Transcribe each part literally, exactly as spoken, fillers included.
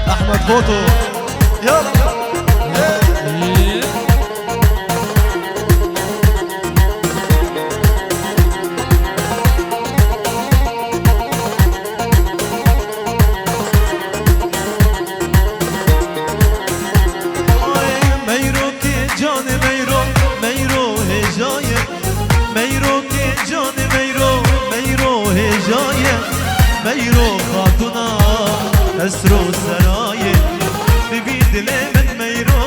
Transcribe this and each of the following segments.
Ahmet Foto. Ya. Ay, Meyro kê canê Meyro, Meyro hêja ye. Meyro kê canê Meyro, Meyro hêja ye. Meyro xatuna qesr û serayê. Bi vî dilê min Meyro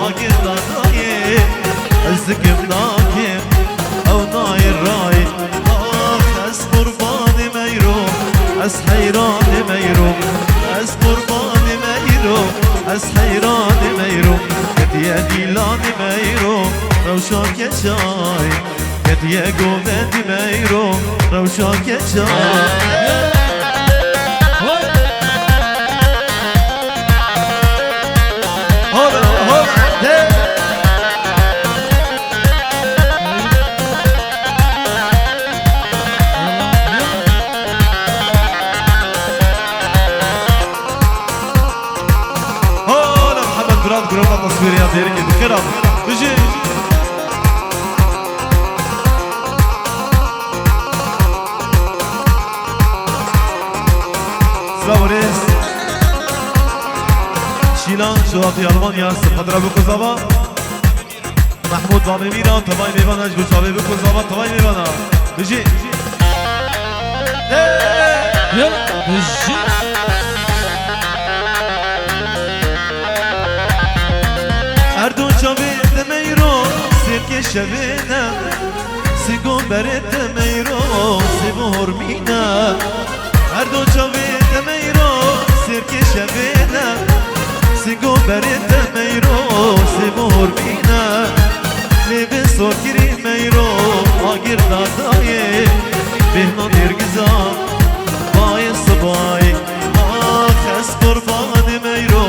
agir dadayê. Ez zikim nakim ew nayê rayê. Ax, ez qurbanê Meyro, ez heyranê Meyro. Ez qurbanê Meyro, ez heyranê Meyro. Ketiye dîlanê Meyro, rewşa keçayê. Ketiye govendî Meyro, rewşa keçayê. Hola, hola, de. Hola, Mihemed Murat, grova taswîriya Dêrikê, bi xêr hatin. Bijî. Silav û rêz. Şîlan, Şuwatî Almanya, sifadira biko zava. Mehmûd Bamê Mîran, tevayê mêvana ji bo çavê biko zava, tevayê mêvana. Bijî. Ya, bijî. Erdo çavê te Meyro, sêrkê şevê ne. Singo berê te Meyro, sêv û hormî ne. Erdo çavê te Meyro, sêrkê şevê ne. Singo berê te Meyro, sêv û hormî ne. Lê bi sorkirî Meyro, agir dadayê. Bêhna nêrgiza, bayê sibayê. Ax, ez qurbanê Meyro,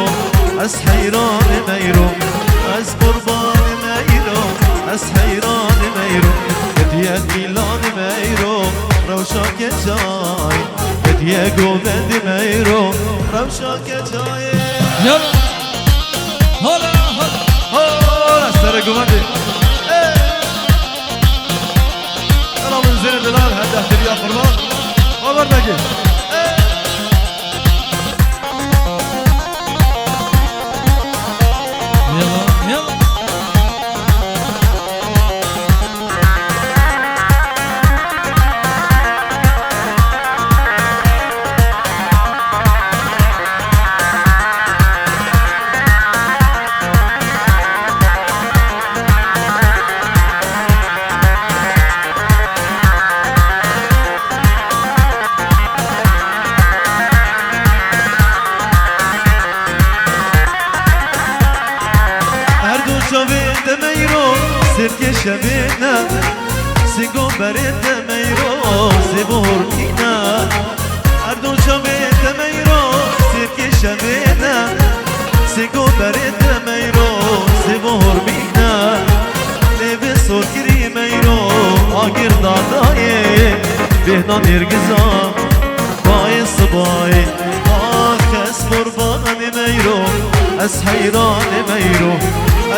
ez heyranê Meyro. Ez qurbanê Meyro, ez heyranê Meyro. Ketiye dîlanê Meyro, rewşa keçayê. Ketiye govendê Meyro, rewşa keçayê. Yala. Hala, hala. Hala, serê govendê. Ey. Selam, zêrê delal, her dehtirî ya qurban. Haber deke. Ey. Yala, yala. Erdo çavê te Meyro, sêrkê şevê ne. Singo berê te Meyro, sêv û hormî ne. Erdo çavê te Meyro, sêrkê şevê ne. Singo berê te Meyro, sêv û hormî ne. Lê bi sorkirî Meyro, agir dadayê. Bêhna nêrgiza, bayê sibayê. Ax, ez qurbanê Meyro, ez heyranê Meyro.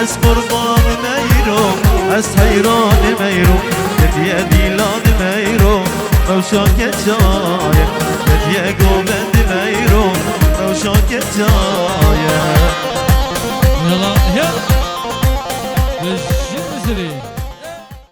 Ez qurbanê Meyro, ez heyranê Meyro. Ketiye dîlanê Meyro, rewşa keçayê. Ketiye govendê Meyro, rewşa keçayê. Yala, ya. Ve şimdi seni.